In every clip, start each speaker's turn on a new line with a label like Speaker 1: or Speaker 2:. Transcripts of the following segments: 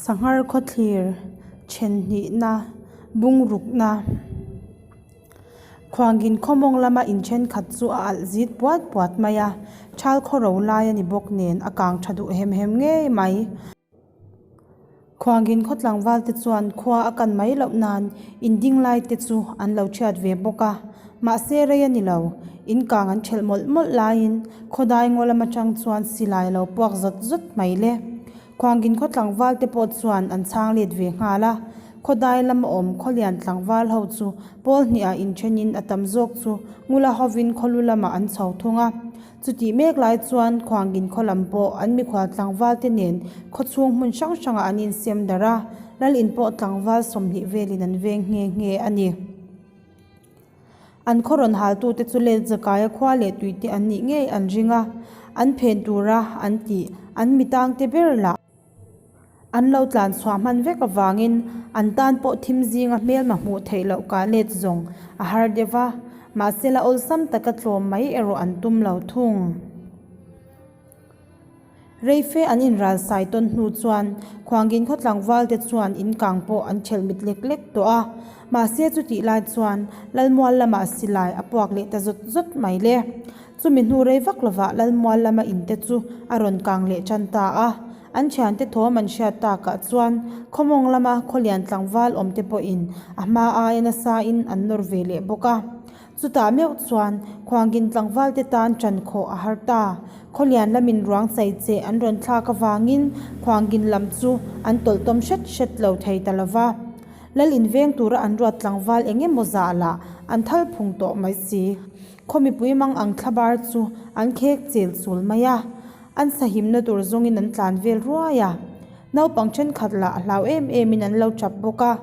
Speaker 1: Sanghar khawthlir then hnihna bungrukna Khuangin khawmawng lama in thenkhat chu a alh zit puat puat mai a, thal khaw ro lai a ni bawk nen a kang tha duh hem hem ngei mai. Khuangin khaw tlangval te chuan khua a kan mai loh nan in ding lai te chu an lo thiat ve bawk a, mahse rei a ni lo, in kang an thelh mawlh mawlh laiin khawdai ngaw lam atang chuan silai a lo puak zawt zawt mai le. Khuangin khaw tlangval te pawh chuan an chhang let ve nghal a, khawdai lama awm khawlian tlangval ho chu pawl hnihah inthenin a tam zawk chu ngula hovin khawlu lamah an chho thung a. Chutih mek lai chuan Khuangin khaw lam pawh an mikhual tlangval te nen khawchhung hmun hrang hrangah an insem darh a, lal in pawh tlangval 20 velin an veng nghe nghe a ni. An khaw rawn haltute chu let zakaia khua leh tuite an nih ngei an ring a, an phen tura an tih an mitangte ber lah. An lo tlan chhuah hman vek avangin an tan pawh thim zinga hmelma hmuh theih loh kah let zawng a har deuh va, mahse la awlsam taka tlawm mai erawh an tum lo thung. Reife an inral sai tawn hnu chuan Khuangin khaw tlangvalte chuan in kang pawh an thelh mit lek lek tawh a, mahse chutih lai chuan Lalmual lamah silai a puak leh ta zawt zawt mai le. Chumi hnu rei vak lovah Lalmual lama inte chu a rawn kang leh tan ta a. An thiante thawm an hriat takah chuan khawmawng lama khawlian tlangval awmte pawhin a hma aia nasain an nawr ve leh bawk a. Chutah meuh chuan Khuangin tlangvalte tan ṭan khawh a har ta. Khawlian lamin ruang chai che an rawn thlak avangin Khuangin lam chu an tawlh tawm hret hret lo thei ta lova. Lal inveng tura an ruat tlangval eng emaw zah lah an thal phung tawh mai si. Khaw mipui mang ang thlabar chu an khek chel chul mai a, an sahimna tur zawngin an tlan vel ruai a. Naupang thenkhat lah a hlau em emin an lo tap bawk a,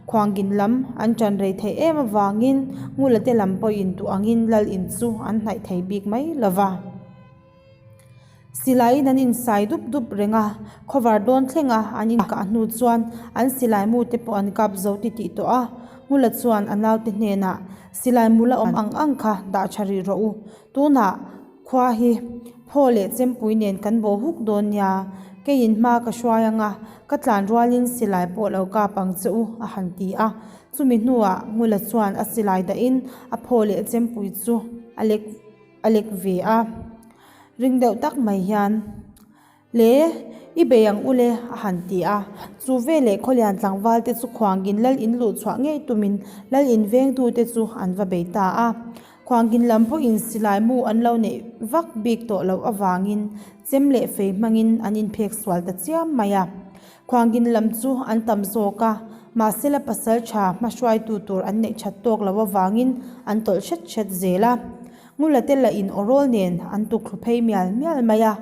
Speaker 1: khuangin lam an tan rei theih em avangin Ngula te lam pawhin duh angin lal in chu an hnaih thei bik mai lo va. Silaiin an insai dup dup reng a, khawvar dawn thlenga an inkah hnu chuan an silai mu te pawh an kap zo ti tih tawh a. Ngula chuan a naute hnenah, Silai mu la awm ang ang kha dah tha rih rawh u. Tunah khua hi phaw leh chempui nen kan bawh huk dawn nia. Keiin hma ka hruai ang a, ka tlan rualin silai pawh lo kap ang che u, a han ti a. Chumi hnuah Ngula chuan a silai dahin a phaw leh chempui chu a lek. A lek ve a, ring deuh tak mai hian, Le, i bei ang u le, a han ti a. Chu veleh khawlian tlangval te chu khuangin lal in luh chhuah ngei tumin lal in vengtute chu an va bei ta a. Khuangin lam pawhin silai mu an lo neih vak bik tawh loh avangin chem leh fei hmangin an inphek sual ta chiam mai a. Khuangin lam chu an tam zawk a, mahsela pasal tha hmahruaitu tur an neih that tawk loh avangin an tawlh hret hret zel a. Ngula te lah in awrawl nen an tuk thlu phei mial mial mai a,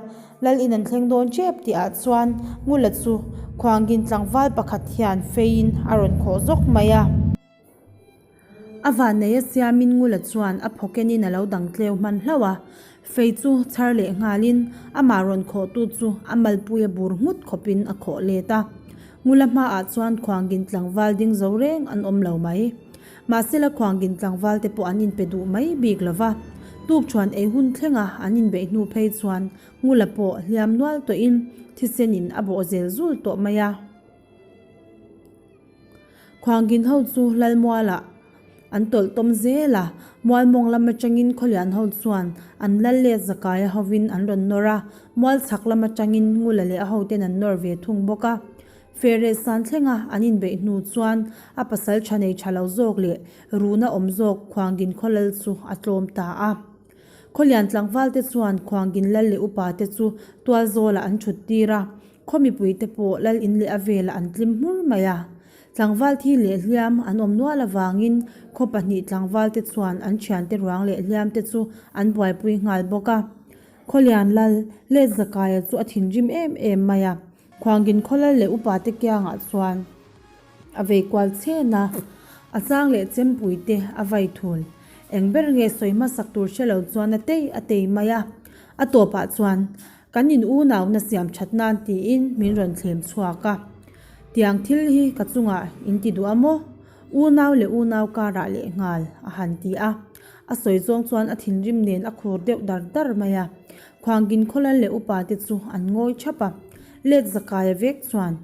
Speaker 1: Lal in an thleng dawn tep tih ah chuan Ngula chu Khuangin tlangval pakhat hian feiin a rawn khawh zawk mai a. A vanneia siamin Ngula chuan a phawkenin a lo dang tleu hman hlauh a, fei chu chhar leh nghalin amah rawn khawhtu chu a malpui a bur nghut khawpin a khawh let a. Ngula hmaah chuan khuangin tlangval ding zo reng an awm lo mai. Mahsela khuangin tlangval te pawh an inpe duh mai bik lo va, tukṭhuan ei hun thlenga an inbeih hnu phei chuan Ngula pawh hliam nual tawhin thisenin a bawh zel zul tawh mai a. Khuangin ho chu Lalmualah an tawlh tawm zel a, Mualmawng lam atangin Khawlian ho chuan an lal leh Zakaia hovin an rawn nawr a, Mual chhak lam atangin Ngula leh a hoten an nawr ve thung bawk a. Fereh san thlenga an inbeih hnu chuan a pasal tha nei tha lo zawk leh runa awm zawk Khuangin khaw lal chu a tlawm ta a. Khawlian tlangvalte chuan Khuangin lal leh upate chu tualzawlah an thut tir a, Khaw mipuite pawh lal in leh a velah an tlim hmur mai a. Tlangval thi leh hliam an awm nual avangin khaw pahnih tlangvalte chuan an thiante ruang leh hliamte chu an buaipui nghal bawk a. Khawlian lal let Zakaia chu a thinrim em em mai a. Khuangin khaw lal leh upate kiangah chuan a vei kual chhen a, a chang leh chempuite a vai thul. Eng ber nge sawi hmasak tur hre lo chuan a tei a tei mai a. A tawpah chuan Kan in unauna siam that nan tiin min rawn thlem chhuak a, tiang thil hi ka chungah in ti duh a maw? Unau leh unau karah leh nghal a han ti a, a sawi zawng chuan a thinrim nen a khur deuh dar dar mai a. Khuangin khawlal leh upa te chu an ngawi thap a, let zakaia vek chuan.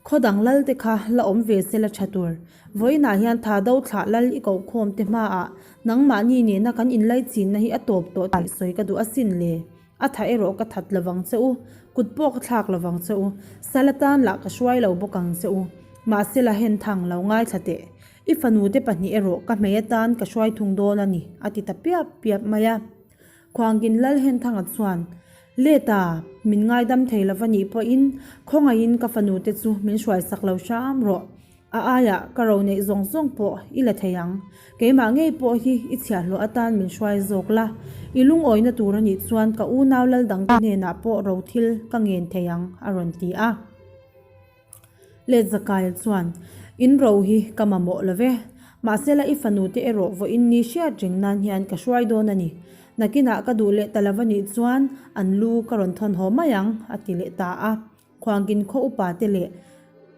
Speaker 1: Khaw dang lal te kha la awm ve se la tha tur. Vawiinah hian tha do thlah lal i koh khawm te hmaah nangmahni nena kan inlaichinna hi a tawp tawh tih sawi ka duh asin le. A tha erawh ka that lovang che u, kut pawh ka thlak lovang che u, sal atan lah ka hruai lo bawk ang che u. Mahse la hen thang lo ngaithla teh. I fanu te pahnih erawh ka hmei atan ka hruai thung dawn a ni, a ti ta piap piap mai a. Khuangin Lal Henthanga chuan, Leta, min ngaidam thei lova nih pawhin khawngaihin ka fanu te chu min hruaisak lo hram rawh. A aiah ka ro neih zawng zawng pawh i la thei ang. Keimah ngei pawh hi i chhiahhlawh atan min hruai zawk la. I lungawina tur a nih chuan ka unau lal dangte hnenah pawh ro thil ka ngen thei ang, a rawn ti a. Letzakaia chuan, In ro hi ka mamawh lo ve. Mahsela i fanute erawh vawiin ni hriat reng nan hian ka hruai dawn a ni. Nakinah ka duh leh ta lo va nih chuan an lu ka rawn thawn haw mai ang, a ti leh ta a. Khuangin khaw upate leh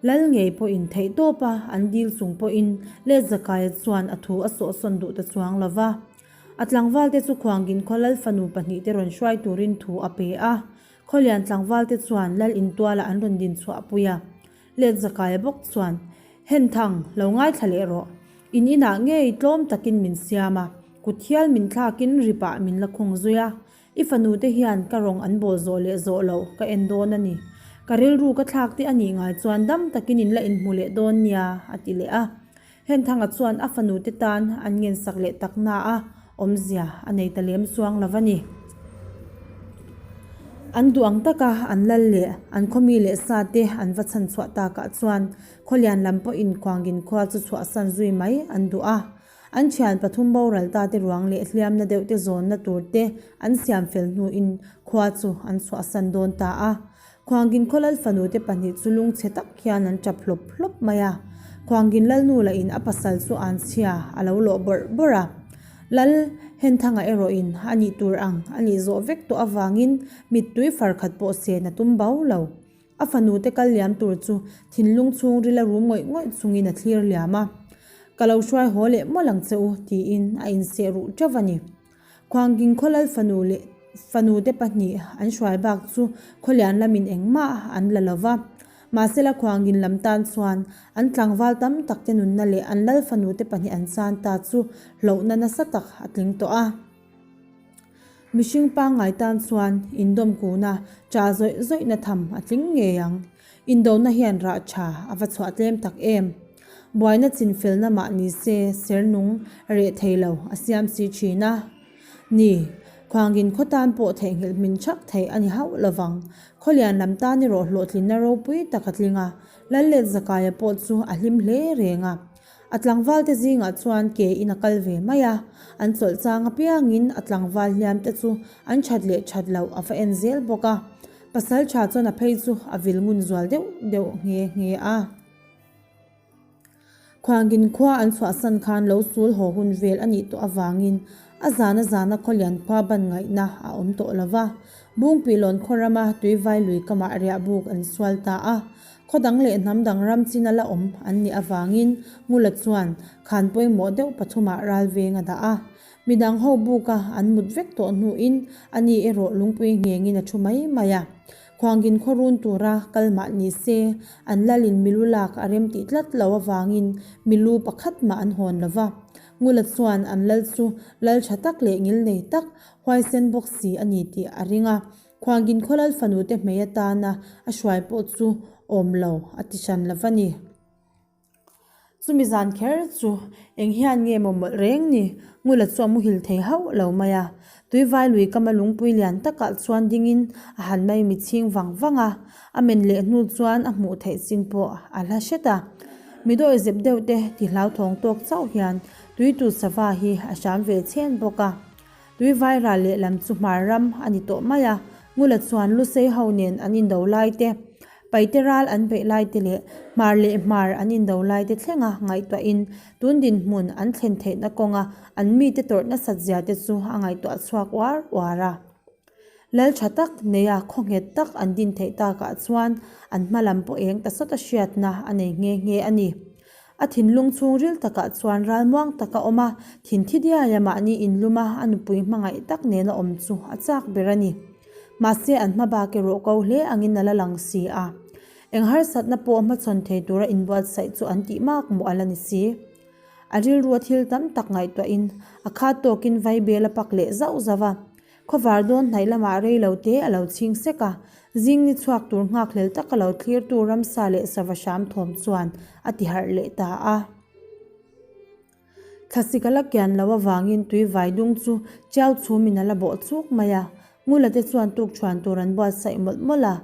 Speaker 1: Lal ngei pawhin theih tawpa an dil chung pawhin Letzakaia chuan a thu a sawhsawn duh ta chuang lo va. A tlangvalte chu Khuangin khaw Lal fanu pahnihte rawn hruai turin thu a pe a. Khawlian tlangvalte chuan Lal intualah an rawn din chhuah pui a. Let Zakaia bawk chuan, Henthang, lo ngaithla leh rawh. In inah ngei tlawm takin min siam a, kut hial min thlakin ripah min la khung zui a. I fanute hian ka rawng an bawl zawh leh zawh loh ka en dawn a ni. Ka rilru ka thlak te a nih ngai chuan dam takin in la inhmu leh dawn nia, a ti leh a. Henthanga chuan a fanute tan an ngensak leh tak na a, awmzia a nei ta lem chuang lo va ni. An duh ang taka an lal leh an khawmi leh sa te an va chhan chhuah takah chuan khawlian lam pawhin Khuangin khua chu chhuahsan zui mai an duh a. An thian pathum boral ta te ruang leh hliamna deuh te zawnna tur te an siam fel hnuin khua chu an chhuahsan dawn ta a. Khuangin khaw lal fanu te pahnih chu lungchhe tak hian an tap hlawp hlawp mai a. Khuangin lalnu lahin a pasal chu an chhia a lo lawh bawrh bawrh a. Lal Henthanga erawhin a nih tur ang a nih zawh vek tawh avangin mittui far khat pawh sen a tum bau lo. A fanu te kal liam tur chu thinlung chhungril a rum ngawih ngawih chungin a thlir liam a. Ka lo hruai haw leh mawlh ang che u tiin a inseh ruh teuh a ni. Khuangking khawlal fanu leh fanute pahnih an hruai bak chu khawlian lamin engmah an la lo va. Mahsela Khuangin lam tan chuan an tlangval tam takte nunna leh an lal fanute pahnih an chan ta chu hlauhna nasa tak a tling tawh a. Mihring pangngai tan chuan indawm kuna cha zawih zawihna tham a tling ngei ang. Indona hian rah tha a va chhuah tlem tak em? Buaina chinfelna mah ni se ser nung reh thei lo a siam si thin a. Ni, khuangin khaw tan pawh theihnghilh hmin thak theih a ni hauh lovang. Khawlian lam tan erawh hlawhtlinna ropui tak a tling a, Lallet Zakaia pawh chu a hlim hle reng a. A tlangvalte zingah chuan ke in a kal ve mai a, an chawlh chang apiangin a tlangval hliam te chu an that leh that loh a va en zel bawk a. Pasal tha chuan a phei chu a vil ngun zual deuh deuh nghe nghe a. Khuangin khua an chhuahsan khan lo sul haw hun vel a nih tawh avangin a zana zana khawlian khua ban ngaihna a awm tawh lo va. Bungpihlawn khaw rama tuivai lui kamah riahbuk an sual ta a. Khaw dang leh hnam dang ram chin a la awm an nih avangin Ngula chuan khan pawimawh deuh pathumah ral veng a dah a. Midang ho buka an mut vek tawh hnuin ani erawh lungpui nghengin a thu mai mai a. Khuangin khaw run tura kal mah ni se an lalin milu lak a rem tih tlat lo avangin milu pakhat mah an hawn lo va. Ngula chuan an lal chu lal tha tak leh ngil nei tak huaisen bawk si a ni tih a ring a. Khuangin khaw lal fanute hmei atana a hruai pawh chu awm lo a ti hran lo va ni. Chumi zan kher chu eng hian nge maw mawlh reng ni? Ngula chu a muhil thei hauh lo mai a. Tuivai lui kama lungpui lian takah chuan dingin a han mai mi chhing vang vang a. A men leh hnu chuan a hmuh theih chin pawh a hla hret a. Mi dawi zep deuh te ti hlauthawng tawk chauh hian tuitu sava hi a hram ve chhen bawk a. Tuivai ral lehlam chu hmar ram a ni tawh mai a. Ngula chuan Lusei ho nen an indo lai te, Paite ral an beih lai te leh hmar leh hmar an indo lai te thlenga ngaihtuahin tun dinhmun an thlen theihna kawnga an mite tawrh nasat zia te chu a ngaihtuah chhuak uar uar a. Lal tha tak neia khaw nghet tak an din theih takah chuan an hma lam pawh eng ta sawta hriatna a nei nghe nghe a ni. A thinlung chhungril takah chuan ralmuang taka awm a, thinthi diaia mahni inluma a nupui hmangaih tak nena awm chu a chak ber a ni. Mahse an hma bak erawh ko hle angin a la lang si a. Eng harsatna pawh hmachhawn thei tura inbuatsaih chu an tih mak mawh a la ni si. A rilrua thil tam tak ngaihtuahin a khat tawkin vaibel a pak leh zauh zauh a. Khawvar dawn hnaih lamah rei lo te a lo chhing sek a, zing ni chhuak tur nghakhlel taka lo thlirtu ramsa leh sava hram thawm chuan a ti harh leh ta a. Thlasik a la kian loh avangin tui vai dung chu chiau chhumin a la bawh chuk mai a, Ngula te chuan tuk chhuan tur an buatsaih mawlh mawlh a,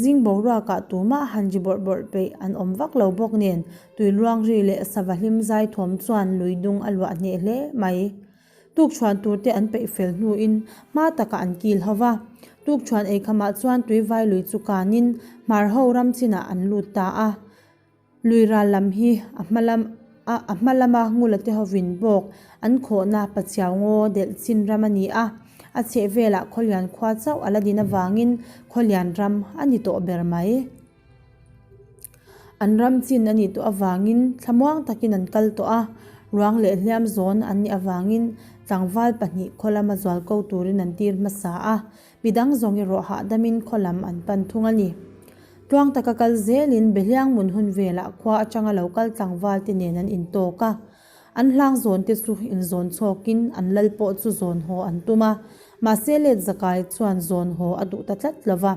Speaker 1: zing boruakah tumah han ri bawrh bawrh peih an awm vak lo bawk nen tui luang ri leh sava hlim zai thawm chuan lui dung a luah hneh hle mai. Tukṭhuan turte an peih fel hnuin hma takah an kil ho va. Tukṭhuan eikhamah chuan tuivai lui chu kanin hmar ho ram chinah an lut ta a. Lui ral lam hi a hma lam a a hma lama ngula te hovin bawk an khawhna Pachiau ngaw delh chin ram a ni a. A chhehvelah Khawlian khua chauh a la din avangin Khawlian ram a ni tawh ber mai. An ram chin a nih tawh avangin thlamuang takin an kal tawh a, ruang leh hliam zawn an nih avangin tlangval pahnih khaw lama zual ko turin an tir hmasa a, midang zawng erawh hahdamin khaw lam an pan thung a ni. Tluang taka kal zelin Behliang mun hun velah khua atanga lo kal tlangval te nen an intawk a, an hlang zawn te chu inzawn chhawkin an lal pawh chu zawn haw an tum a, mahse let zakai chuan zawn haw a duh ta tlat lova.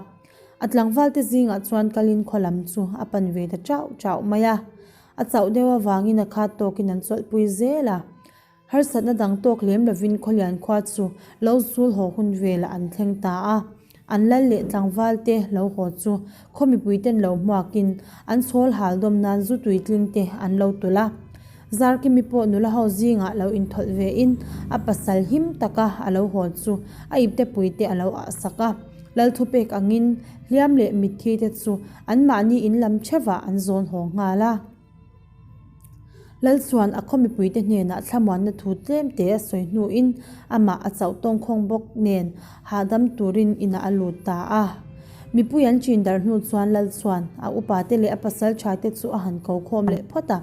Speaker 1: A tlangvalte zingah chuan kalin khaw lam chu a pan ve ta chauh chauh mai a. A chauh deuh avangin a khat tawkin an chawlhpui zel a. Harsatna dang tawk lem lovin Khawlian khua chu lo zul haw hun velah an thleng ta a. An lal leh tlangvalte lo haw chu khaw mipuiten lo hmuakin an chhawl hal dawm nan zu tuitling te an lo tulh a. Zarkimi pawh nula ho zingah lo inthawlh vein a pasal him taka a lo haw chu a iptepui te a lo ah sak a. Lalthupek angin hliam leh mitthi te chu anmahni in lam theuhah an zawn haw nghal a. Lal chuan a khaw mipuite hnenah thlamuanna thu tlem te a sawi hnuin amah a chauh tawngkhawng bawk nen hahdam turin inah a lut ta a. Mipui an chin darh hnu chuan Lal chuan a upate leh a pasal thaite chu a han ko khawm leh phawt a.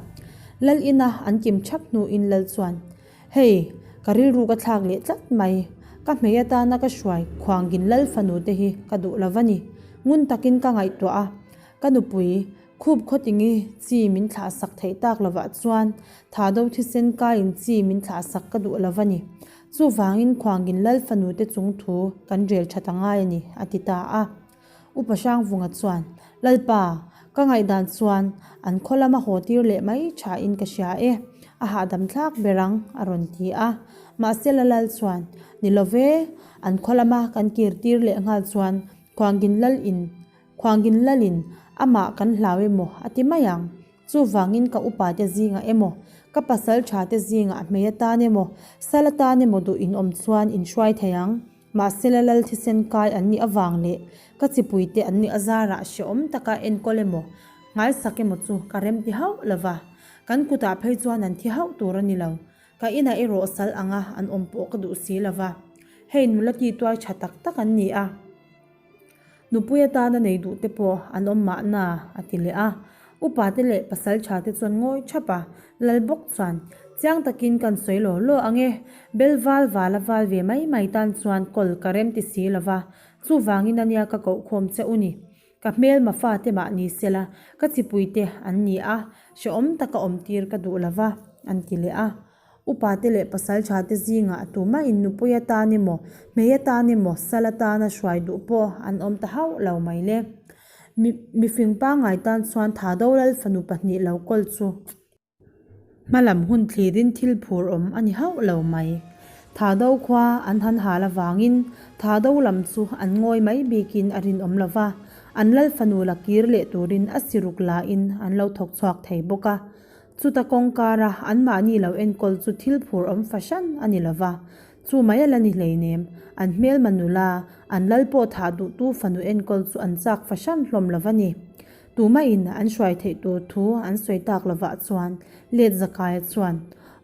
Speaker 1: Lal ina an kim thap hnuin Lal chuan, Hei, ka rilru ka thlak leh tlat mai. Ka hmei atana ka hruai khuangin Lal fanu te hi ka duh lo va ni. Ngun takin ka ngaihtuah a, ka nupui khup khawtingi chi min thlah sak theih tak lovah chuan Thado thisen kaiin chi min thlah sak ka duh lo va ni. Chuvangin khuangin Lal fanu te chung thu kan rel that a ngai a ni, a ti ta a. Upa Hrangvunga chuan, Lalpa, ka ngaihdan chuan an khaw lama haw tir leh mai thain ka hria e, a hahdam thlak ber ang, a rawn ti a. Mahse Lalal chuan, Ni lo ve, an khaw lama kan kir tir leh nghal chuan Khuangin Lalin, Khuangin Lalin amah kan hlau emaw a ti mai ang. Chuvangin ka upate zingah emaw, ka pasal thate zingah hmei atan emaw, sal atan emaw duh in awm chuan in hruai thei ang. Mahsela lal thisen kai an nih avang leh ka chipuite an nih azarah hrehawm taka enkawl emaw, nghaisak emaw chu ka remti hauh lo va. Kan kutah phei chuan an thi hauh tur a ni lo. Ka inah erawh sal anga an awm pawh ka duh si lo va. Hei nula tituai tha tak tak an ni a. Nupui atana nei duh te pawh an awm mahna, a ti leh a. Upate leh pasaltha te chuan ngawi thap a, Lal bawk chuan, Chiang takin kan sawi law law ang e, bel val val a val ve mai mai tan chuan kawl ka rem ti si lo va, chuvangin ania ka kohkhawm che u ni. Ka hmelma fate mah ni sela, ka chipuite an ni a, hrehawm taka awmtir ka duh lo va, an ti leh a. Upate leh pasalthate zingah tumahin nupui atan emaw, hmei atan emaw, sal atana hruai duh pawh an awm ta hauh lo mai le. Mi mifing pangngai tan chuan Thado Lal fanu pahnih lo kawl chu hmalam hun thlirin thil phur awm a ni hauh lo mai. Thado khua an han hal avangin Thado lam chu an ngawi mai bikin a rinawm lo va, an Lal fanu la kir leh turin a siruk lain an lo thawk chhuak thei bawk a. Chuta kawngkara anmahni lo enkawl chu thil phur awm fahran a ni lova, chu mai a la ni hleinem. An hmelma nula, an lal pawh thah duhtu fanu enkawl chu an chak fahran hlawm lova ni. Tumahin an hruai theih tur thu an sawi tak lovah chuan let Zakaia chuan,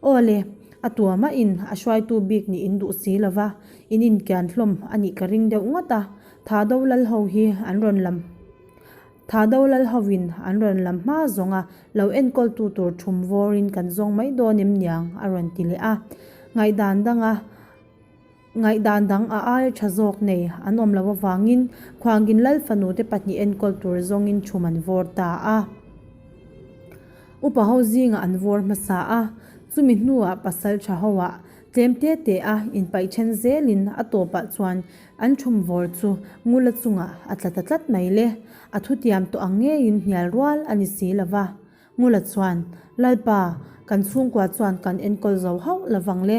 Speaker 1: Aw le, a tuamahin a hruaitu bik nih in duh si lova, in inkian hlawm a nih ka ring deuh ngawt a, Thado lal ho hi an rawn lam. Thado lal hovin an rawn lam hma zawng a, lo enkawltu tur thum vawrin kan zawng mai dawn em niang a rawn ti leh a. Ngaihdan danga Ngaihdan dang a aia tha zawk nei an awm loh avangin Khuangin Lal fanute pahnih enkawl tur zawngin chhum an vawr ta a. Upa ho zingah an vawr hmasa a, chumi hnuah pasal tha hoah tlem te te a inpaih then zelin a tawpah chuan an chhum vawr chu Ngula chungah a tla ta tlat mai le. A thutiam tawh ang ngeiin hnial rual a ni si lova. Ngula chuan, Lalpa, kan chhungkua chuan kan enkawl zo hauh lovang le,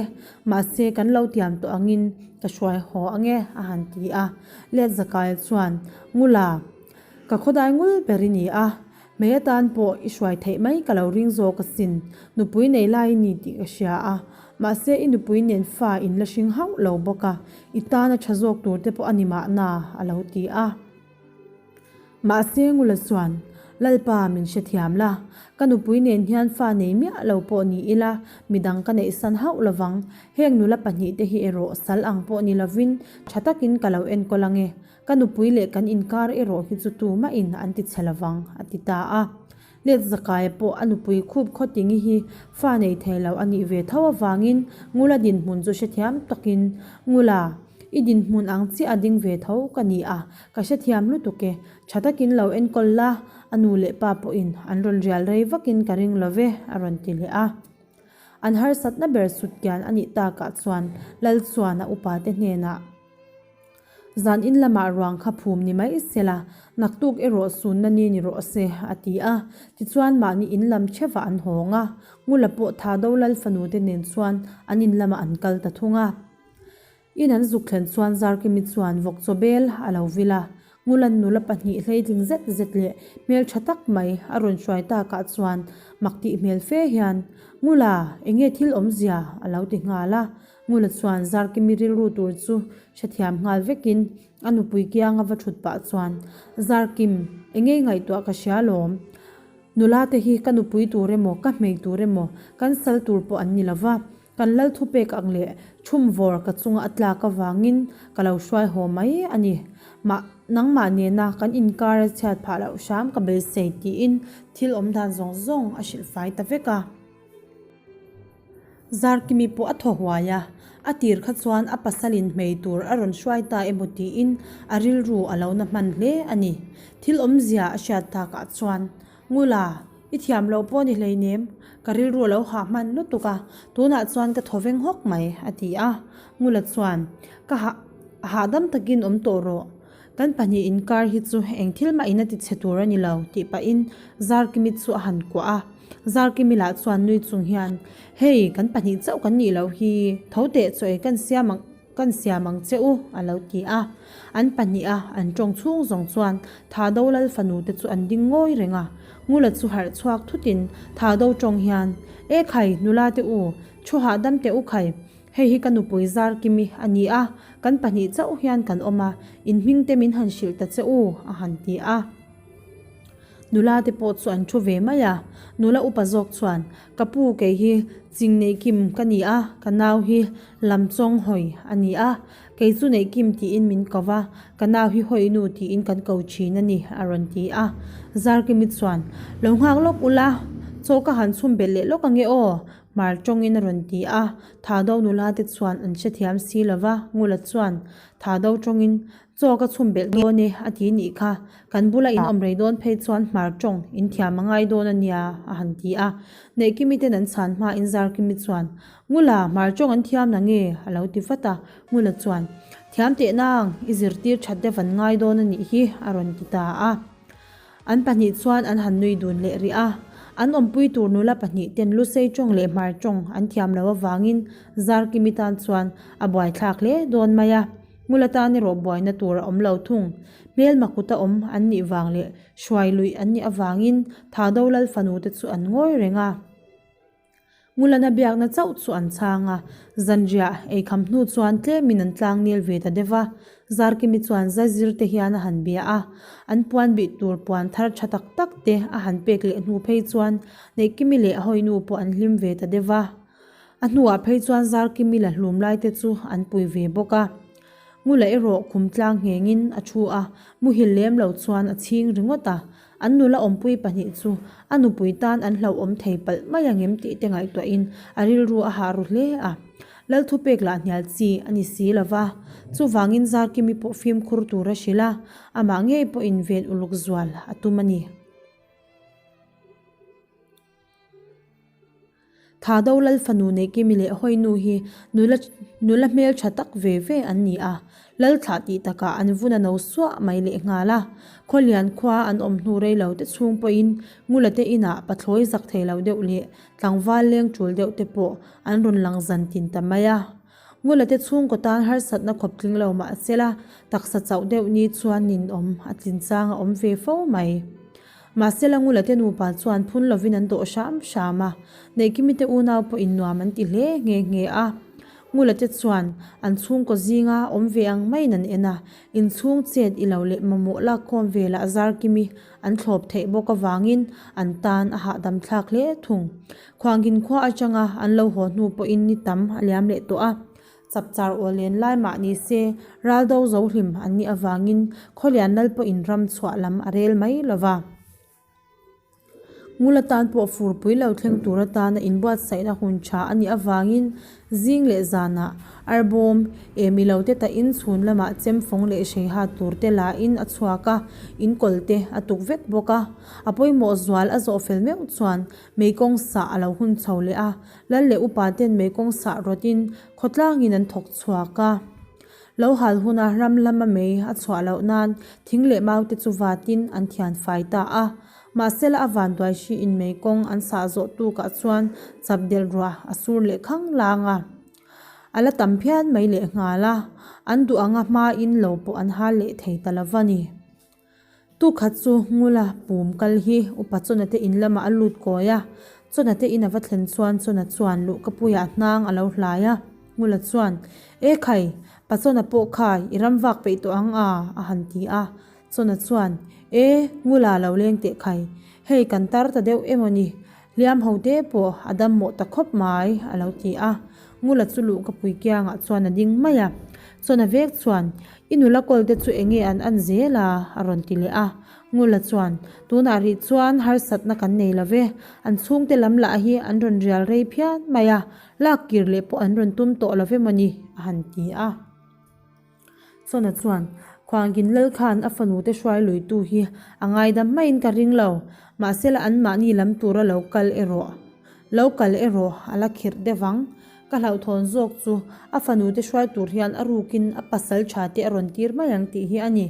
Speaker 1: mahse kan lo tiam tawh angin ka hruai haw ange a han ti a. Let Zakaia chuan, Ngula, ka khawdai ngul ber i ni a, hmei atan pawh i hruai theih mai ka lo ring zawk asin, nupui nei lai i ni tih ka hria a, mahse i nupui nen fa in la hring hauh lo bawk a, i tana tha zawk tur te pawh a ni mahna a lo ti a. Mahse Ngula chuan, Lalpa min hrethiam la, ka nupui nen hian fa nei miah lo pawh ni ila, midang ka neihsan hauh lovang, heng nula pahnihte hi erawh sal ang pawh ni lovin tha takin ka lo enkawl ange, ka nupui leh kan inkar erawh hi chu tumahin an ti chhe lovang, a ti ta a. Let Zakaia pawh a nupui khup Khawtingi hi fa nei thei lo a nih ve tho avangin Ngula dinhmun chu hrethiam takin, Ngula, i dinhmun ang chiah a ding ve tho ka ni a, ka hrethiam lutuk e, tha takin lo enkawl la, a nu leh pa pawhin an rawn rial rei vakin ka ring lo ve, a rawn ti leh a. An harsatna ber sutkian a nih takah chuan Lal chuan a upate hnenah, Zan in lamah ruang kha phum ni mai sela, naktuk erawh sunna ni ni rawh se, a ti a. Tichuan mahni in lam theuhah an hawng a, Ngula pawh Thado Lal fanu te nen chuan an in lamah an kal ta thung a. In an zuk thlen chuan Zarkimi chuan vawk chaw bel a lo vil a, Ngula'n nula pahnih hleitling zet zet leh hmeltha tak mai a rawn hruai takah chuan mak tih hmel fe hian, Ngula, enge thil awmzia? a lo ti nghal a. Ngula chuan Zarkimi rilru tur chu hrethiam nghal vekin a nupui kianga va thut pah chuan, Zarkim, enge i ngaihtuah ka hria lawm? Nula te hi ka nupui tur emaw, ka hmei tur emaw, kan sal tur pawh an ni lova, kan lal thupek ang leh chhumvawr ka chunga a tlak avangin ka lo hruai haw mai a ni. Mah, nangmah nena kan inkar a chhiat phah loh hram ka beisei tiin thil awmdan zawng zawng a hrilh fai ta vek a. Zarkimi pawh a thaw huai a, a tir kha chuan a pasalin hmei tur a rawn hruai ta emaw tiin a rilru a lo na hman hle a ni. Thil awmzia a hriat takah chuan, Ngula, i thiam loh pawh ni hleinem, ka rilru a lo hah hman lutuk a, tunah chuan ka thaw veng hawk mai, a ti a. Ngula chuan, Ka hah, hahdam takin awm tawh rawh. Kan pahnih inkar hi chu eng thil mah in a ti chhe tur a ni lo, tih pahin Zarkimi chu a han kuah a. Zarkimi lah chuan nui chung hian, Hei, kan pahnih chauh kan nih loh hi, tho teh chaw ei kan siam ang, kan siam ang che u, a lo ti a. An pahnih a an tawng chhung zawng chuan Thado Lal fanu te chu an ding ngawi reng a. Ngula chu harh chhuak thutin Thado tawng hian, E khai, nula te u, thu hahdam teh u khai, Hei hi ka nupui Zarkimi a ni a, kan pahnih chauh hian kan awm a, in hming te min han hrilh ta che u, a han ti a. Nula te pawh chu an thu ve mai a, nula upa zawk chuan, Ka pu kei hi Chingneihkim ka ni a, ka nau hi Lamchawng hawi a ni a, kei chu Neihkim tiin min ko va, ka nau hi Hawinu tiin kan ko thin a ni, a rawn ti a. Zarkimi chuan, Lo nghak lawk ula, chaw ka han chhum belh leh lawk ange aw, Hmar tawngin a rawn ti a, Thado nula te chuan an hrethiam si lo va, Ngula chuan Thado tawngin, Chaw ka chhum belh dawn e, a ti nih kha. Kan bula in awm rei dawn phei chuan Hmar tawng in thiam a ngai dawn a nia, a han ti a. Neihkimi ten an chhan hmain Zarkimi chuan, Ngula, Hmar tawng an thiam na nge? a lo ti vat a. Ngula chuan, Thiam teh nang, i zirtir that deuh an ngai dawn a nih hi, a rawn ti ta a. An pahnih chuan an han nui dun leh rih a, an awmpui tur nula pahnih ten Lusei tawng leh Hmar tawng an thiam loh avangin Zarkimi tan chuan a buaithlak hle dawn mai a, Ngula tan erawh buaina tur a awm lo thung. Hmelma kuta awm an nih vang leh hruai luih an nih avangin Thado Lal fanu te chu an ngawi reng a. Ngulana biakna chauh chu an chhang a, zanriah eikham hnu chuan tlemin an tlang nel ve ta deuh a. Zarkimi chuan zazir te hian a han bia a, an puan bih tur puan thar tha tak tak te a han pek leh hnu phei chuan Neihkimi leh a hawinu pawh an hlim ve ta deuh a. A hnuah phei chuan Zarkimi la hlum lai te chu an pui ve bawk a. Ngula erawh khum tlang nghengin a thu a, muhil lem lo chuan a chhing ringawt a. An nula awmpui pahnih chu a nupui tan an hlauhawm thei palh mai ang em tih te ngaihtuahin a rilru a hah ru hle a. Lal thupek lah hnial chi a ni si lo va. Chuvangin Zarkimi pawh fimkhur tur a hrilh a, amah ngei pawhin ven uluk zual a tum a ni. Thado Lal fanu Neihkimi leh Hawinu hi nula nula hmeltha tak ve ve an ni a, Lal thlah tih takah an vun a no suah mai lehnghal a. Khawlian khua an awm hnu rei lo te chhung pawhin Ngula te inah pathlawi zak thei lo deuh leh tlangval leng tul deuh te pawh an rawn lang zan tin ta mai a. Ngula te chhungkaw tan harsatna khawp tling lo mah sela taksa chauh deuh ni chuan ninawm a tlin chang a awm ve fo mai. Mahsela Ngula te nupa chuan phun lovin an dawh hram hram a, Neihkimi te unau pawhin nuam an ti hle nghe nghe a. Ngula te chuan an chhungkaw zinga awm ve ang maiin an en a, inchhung chet i lo leh mamawh lakkhawm velah Zarkimi an thlawp theih bawk avangin an tan a hahdam thlak hle thung. Khuangin khua atanga an lo haw hnu pawhin ni tam a liam leh tawh a, Chapchar aw len lai mah ni se, ral do zo hlim an nih avangin Khawlian lal pawhin ram chhuah lam a rel mai lo va. Ngula tan pawh furpui lo thleng tur atana inbuatsaihna hun tha a nih avangin zing leh zanah arbawm em i lo te tahin chhun lamah chemfawng leh hreiha tur te lain a chhuak a, inkawl te a tuk vek bawk a. A pawimawh zual a zawh fel meuh chuan meikawng sah a lo hun chho leh a, Lal leh upa ten mei kawng sah rawtin khawtlangin an thawk chhuak a. Lo hal huna ram lama mei a chhuah loh nan thing leh mau te chu vatin an thian fai ta a. Mahsela a vanduai hriin mei kawng an sah zawh tukah chuan chap delh ruah a sur leh khang lang a. A la tam phian mai leh nghal a, an duh anga hmain lo pawh an hal leh thei ta lo va ni. Tukhat chu Ngula pum kal hi upa Chawna te in lamah a lut kawi a, Chawna te in a va thlen chuan Chawna chuan luhkapuiah hnang a lo hlai a, Ngula chuan, E khai, pa Chawna pawh kha i ram vak peih tawh ang a, a han ti a. Chawna chuan, E, Ngula lo leng teh khai, hei kan tar ta deuh emaw ni, hliam ho te pawh a dam mawh ta khawp mai, a lo ti a. Ngula chu luhkapui kiangah chuan a ding mai a. Chawna vek chuan, I nula kawl te chu enge an an zel a? a rawn ti leh a. Ngula chuan, Tunah rih chuan harsatna kan nei lo ve. An chhungte lam lah hi an rawn rial rei phian mai a, lak kir leh pawh an rawn tum tawh lo ve mawni? a han ti a. Chawna chuan, Khuangin lal khan a fanu te hruai luitu hi a ngaidam maiin ka ring lo, mahsela anmahni lam tura lo kal erawh lo kal erawh a la khirh deuh ang. Ka hlauhthawn zawk chu a fanu te hruai tur hian a rukin a pasal tha te a rawn tir mai ang tih hi a ni.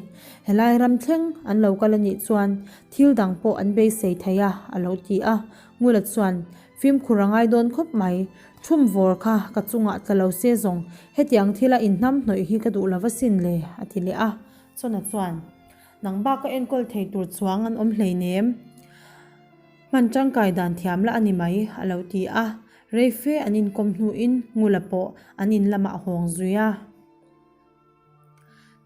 Speaker 1: Helai ram thleng an lo kal a nih chuan thil dang pawh an beisei thei a, a lo ti a. Ngula chuan, Fimkhur a ngai dawn khawp mai. Thum vawr kha ka chungah tla lo se zawng hetiang thila inhnam hnawih hi ka duh lo va sin le, a ti leh a. Chawna chuan, Nang bak a enkawl thei tur chuang an awm hleinem. Hman tangkai dan thiam la a ni mai, a lo ti a. Rei fe an inkawm hnuin Ngula pawh an in lamah a hawng zui a.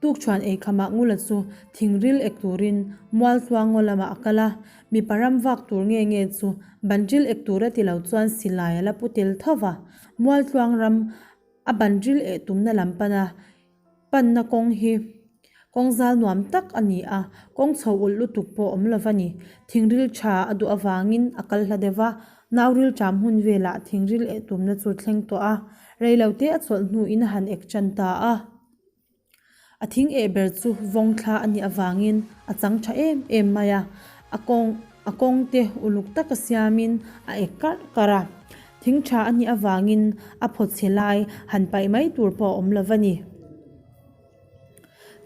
Speaker 1: Tukṭhuan eikhamah Ngula chu thingril ek turin Mualtluangaw lamah a kal a, mipa ram vak tur nge nge chu banril ek tur a ti lo chuan silai a la pu tel tho va. Mualtluang ram a banril eh tumna lam pana panna kawng hi kawng zal nuam tak a ni a, kawng chho ulh lutuk pawh awm lo va ni. Thingril tha a duh avangin a kal hla deuh va, Nauril ṭam hun velah thingril eh tumna chu thleng tawh a, reilote a chawlh hnuin a han ek ṭan ta a. A thing eh ber chu vawng thla a nih avangin a chang ṭha em em mai a, a kawng a kawng te uluk taka siamin a ek karh karh a. Thing ṭha a nih avangin a phaw chhe lai han paih mai tur pawh a awm lo va ni.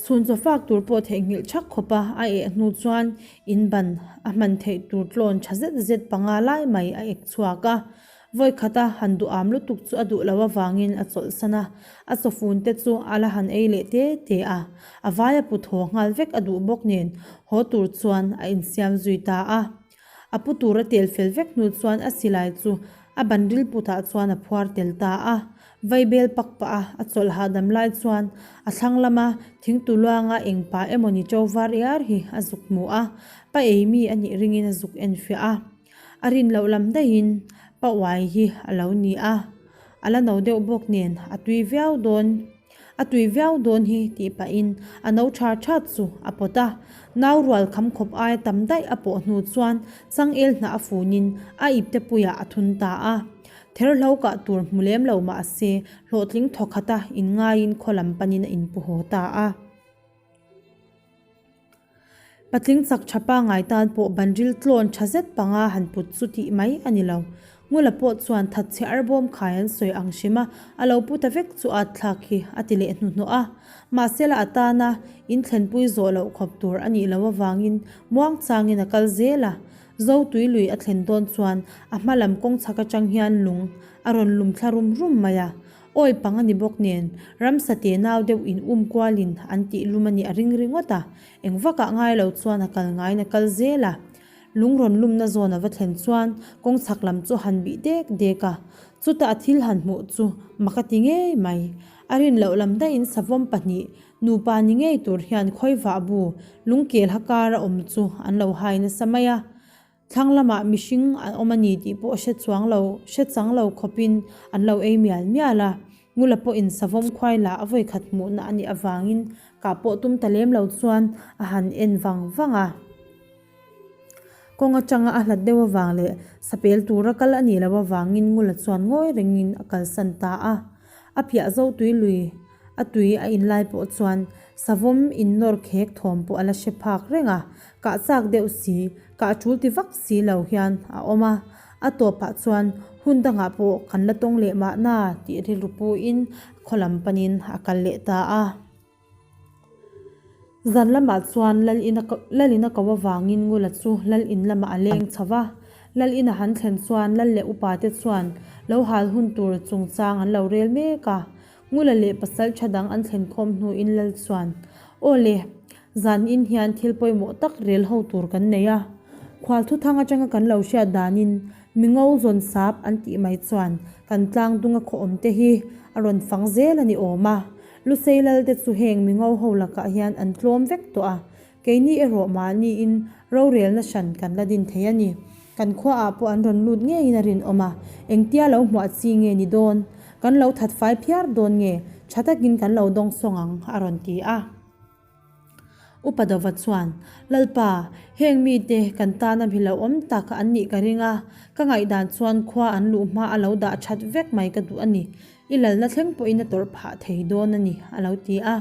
Speaker 1: Chhun chaw fak tur pawh theihnghilh thak khawp a, a eh hnu chuan in ban a hman theih tur tlawn tha zet zet panga lai mai a ek chhuak a. Vawi khata han duham lutuk chu a duh loh avangin a chawlhsan a, a chawfun te chu a la han ei leh te te a, a vaia put haw nghal vek a duh bawk nen haw tur chuan a insiam zui ta a. A pu tur a tel fel vek hnu chuan a silai chu a banril putah chuan a phuar tel ta a. Vaibel pak pah a, a chawlh hahdam lai chuan a thlang lama thingtu luanga eng pa emawni ṭo var iar hi a zuk hmu a, pa ei mi a nih ringin a zuk enfiah a. A rin loh lam daihin pa uai hi a lo ni a, a la no deuh bawk nen a tui viau dawn. A tui viau dawn hi tih pahin a no tha that chu a pawt a, nau rual kham khawp aia tam daih a pawh hnu chuan changel hnah a funin a ipte puiah a thun ta a. Therhlo kah tur hmu lem lo mah se, hlawhtling thawkhata inngaiin khaw lam panin a inpu haw ta a. Patling chak tha pangngai tan pawh banril tlawn tha zet panga han put chu tih mai a ni lo. Ngula pawh chuan thatchhe arbawm khai an sawi ang hrim a, a lo pu ta vek chu at thlak hi a ti leh hnuhnawh a. Mahsela a tana in thlenpui zawh loh khawp tur a nih loh avangin muang changin a kal zel a. Zo tui lui a thlen dawn chuan a hma lam kawng chhak atang hian lung a rawn lum thla rum rum mai a. Awi pang a ni bawk nen, ramsa te nau deuh in um kualin an tih lum a nih a ring ringawt a, eng vakah ngai lo chuan a kal ngaiin a kal zel a. Lung rawn lumna zawn a va thlen chuan kawng chhak lam chu a han bih dek dek a, chutah a thil han hmuh chu mak a ti ngei mai. A rin loh lam daihin savawm pahnih nupa ni ngei tur hian khawivah bu lungkel ha kara awm chu an lo hai nasa mai a. Thlang lamah mihring an awm a ni tih pawh hre chuang lo, hre chang lo khawpin an lo ei mial mial a. Ngula pawhin savawm khuai lah a vawikhat hmuhna a nih avangin kah pawh tum ta lem lo chuan a han en vang vang a. Kawng atanga a hlat deuh avang leh sapel tura kal a nih loh avangin Ngula chuan ngawi rengin a kalsan ta a. A piah zo tui lui a tui a in lai pawh chuan savawm in nawr khek thawm pawh a la hre phak reng a, kah chak deuh si, kah tul ti vak si lo hian a awm a. A tawpah chuan hun dangah pawh kan la tawng leh mahna tih rilru puin khaw lam panin a kal leh ta a. Zan lamah chuan Lal in a Lal in a ko avangin Ngula chu Lal in lamah a leng chho va. Lal in a han thlen chuan Lal leh upa te chuan lo hal hun tur chungchang an lo rel mek a. Ngula leh pasal tha dang an thlen khawm hnuin Lal chuan, Aw le, zan in hian thil pawimawh tak rel ho tur kan nei a. Khual thuthang atanga kan lo hriat danin Mi ngo zawn sap an tih mai chuan kan tlang dunga khaw awm te hi a rawn fang zel a ni awm a. Lusei lal te chu heng mi ngo ho lakah hian an tlawm vek tawh a, keini erawh mahniin rorelna hran kan la din thei a ni. Kan khuaah pawh an rawn lut ngeiin a rinawm a, engtia lo hmuah chi nge ni dawn? Kan lo that fai phiar dawn nge? Tha takin kan lo dawng sawng ang, a rawn ti a. Upa Dova chuan, Lalpa, heng mite kan tana mi lo awm tak an nih ka ring a, ka ngaihdan chuan khua an luh hma a lo dah that vek mai ka duh a ni. I lalna thleng pawhin a tawrh phah thei dawn a ni, a lo ti a.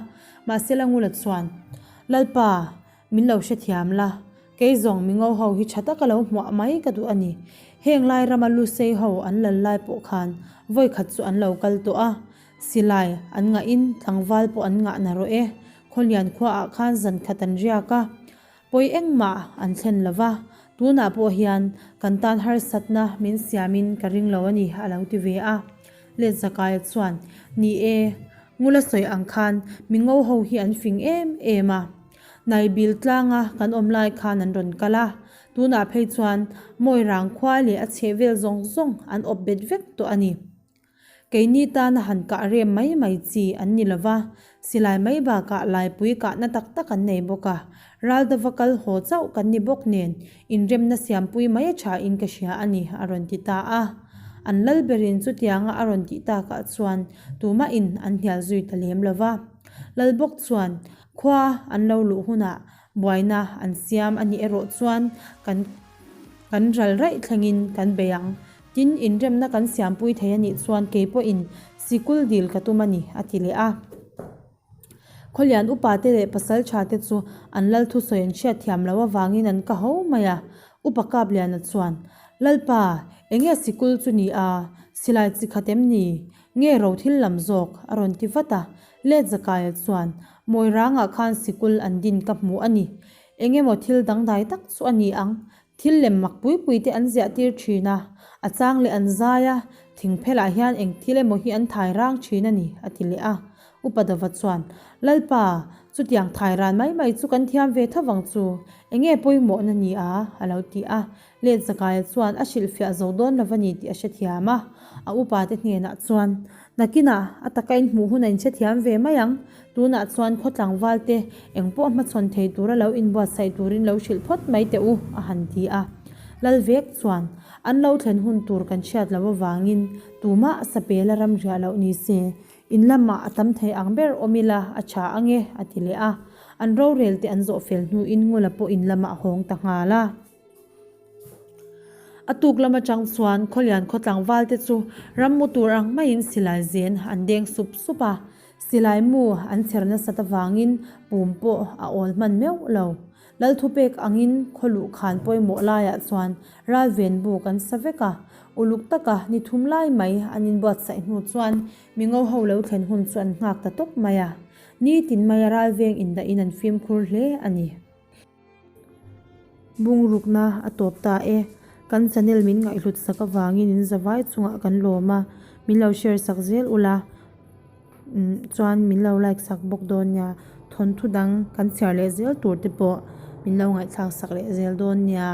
Speaker 1: Mahse Langula chuan, Lalpa, min lo hrethiam la, kei zawng mi ngo ho hi tha taka lo hmuah mai ka duh a ni. Heng lai rama Lusei ho an lal lai pawh khan vawikhat chu an lo kal tawh a, Silai an ngahin tlangval pawh an ngah na rawh e. Khawlian khuaah khan zan khat an riak a, pawi engmah an thlen lo va, tunah pawh hian kan tan harsatna min siamin ka ring lo a ni, a lo ti ve a. Letzakaia chuan, Ni e, Ngula sawi ang khan mi ngo ho hi an fing em em a. Naibil tlanga kan awm lai khan an rawn kal a, tunah phei chuan Mawirang khua leh a chhehvel zawng zawng an awp bet vek tawh a ni. Keini tana han kah rem mai mai chi an ni lova, silai mai bakah laipui kahna tak tak an nei bawk a, Raldova kal haw chauh kan ni bawk nen inremna siampui mai a tha in ka hria a ni, a rawn ti ta a. An lal berin chutianga a rawn tih takah chuan tumahin an hnial zui ta lem lova. Lal bawk chuan khua an lo luh hunah buaina an siam a nih erawh chuan kan kan ral raih thlengin kan bei ang. Tin, inremna kan siampui thei a nih chuan kei pawhin sikul dil ka tum a ni, a ti leh a. Khawlian upate leh pasalṭhate chu an lal thusawi an hriatthiam loh avangin an ka ho mai a. Upa Kapliana chuan, Lalpa, enge sikul chu ni a? Silai chi khat em ni? Nge ro thil lam zawk? a rawn ti vat a. Let Zakaia chuan, Mawirangah khan sikul an din ka hmu a ni. Engemaw thil dangdai tak chu a ni ang. Thil lem mak pui pui te an ziah tir thin a, a chang leh an zai a, thing phelah hian eng thil emaw hi an thai rang thin a ni, a ti leh a. Upa Dova chuan, Lalpa, chutiang thai ran mai mai chu kan thiam ve tho vang chu, enge pawimawhna ni a? a lo ti a. Letzakaia chuan a hrilhfiah zo dawn lo va ni tih a hrethiam a. A upa te hnenah chuan, Nakinah a taka inhmuh hun a inhrethiam ve mai ang. Tunah chuan khaw tlangval te eng pawh hmachhawn thei tura lo inbuatsaih turin lo hrilh phawt mai teh u, a han ti a. Lal vek chuan an lo thlen hun tur kan hriat loh avangin tumah sapela ram riah loh ni se, in lamah a tam thei ang ber awm ila a tha ang e, a ti leh a. An rorel te an zawh fel hnuin Ngula pawh in lamah a hawng ta nghal a. A tuk lam atang chuan Khawlian khaw tlangval te chu rammu tur ang maiin silai zen an deng sup sup a, silai mu an chher nasat avangin pum pawh a awl hman meuh lo. Lal thupek angin khaw luh khan pawimawh laiah chuan ralven buk an sa vek a, uluk taka ni thum lai mai an inbuatsaih hnu chuan mingo ho lo thlen hun chu an nghak ta tawp mai a. Nitin maia ralveng indahin an fimkhur hle a ni. Bungrukna a tawp ta e. Kan channel min ngaihhlut sak avangin in zavai chungah kan lawm a, min lo share sak zel ula chuan min lo like sak bawk dawn nia. Thawnthu dang kan chhiar leh zel tur te pawh min lo ngaihthlak sak leh zel dawn nia.